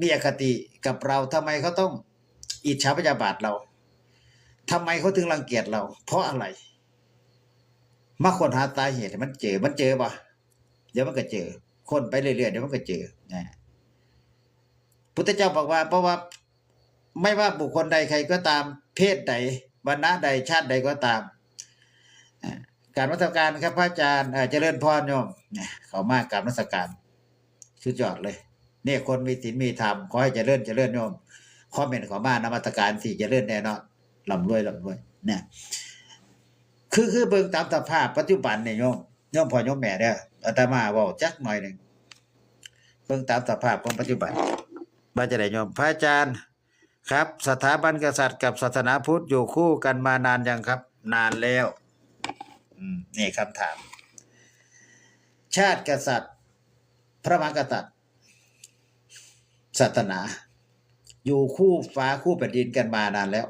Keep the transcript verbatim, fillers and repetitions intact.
มีอคติกับเรา ทำไมเขาต้องอิจฉาพยาบาทเรา ทำไมเขาถึงรังเกียจเรา เพราะอะไร มาค้นหาสาเหตุให้มันเจอ มันเจอบ่ เดี๋ยวมันก็เจอ ค้นไปเรื่อยๆ เดี๋ยวมันก็เจอนะ พุทธเจ้าบอกว่า เพราะว่าไม่ว่าบุคคลใดใครก็ตาม เพศใด วรรณะใด ชาติใดก็ตาม อ่า กราบนมัสการครับพระอาจารย์ อ่า เจริญพรโยม เนี่ย เขามากราบนมัสการ สุดยอดเลย เนี่ย คนมีศีลมีธรรม ขอให้เจริญ เจริญโยม คอมเมนต์เขามานมัสการสิเจริญแน่นอน ร่ำรวย ร่ำรวย เนี่ย คือ คือเบิ่งตามสภาพปัจจุบันเนี่ยโยม โยมพ่อโยมแม่เด้อ อาตมาเว้าจักหน่อยหนึ่ง เบิ่งตามสภาพของปัจจุบัน ว่าจะได้โยม พระอาจารย์ครับ สถาบันกษัตริย์กับศาสนาพุทธอยู่คู่กันมานานยังครับ นานแล้ว อืม นี่คำถาม ชาติกษัตริย์ พระมหากษัตริย์ ศาสนา อยู่คู่ฟ้าคู่แผ่นดินกันมานานแล้ว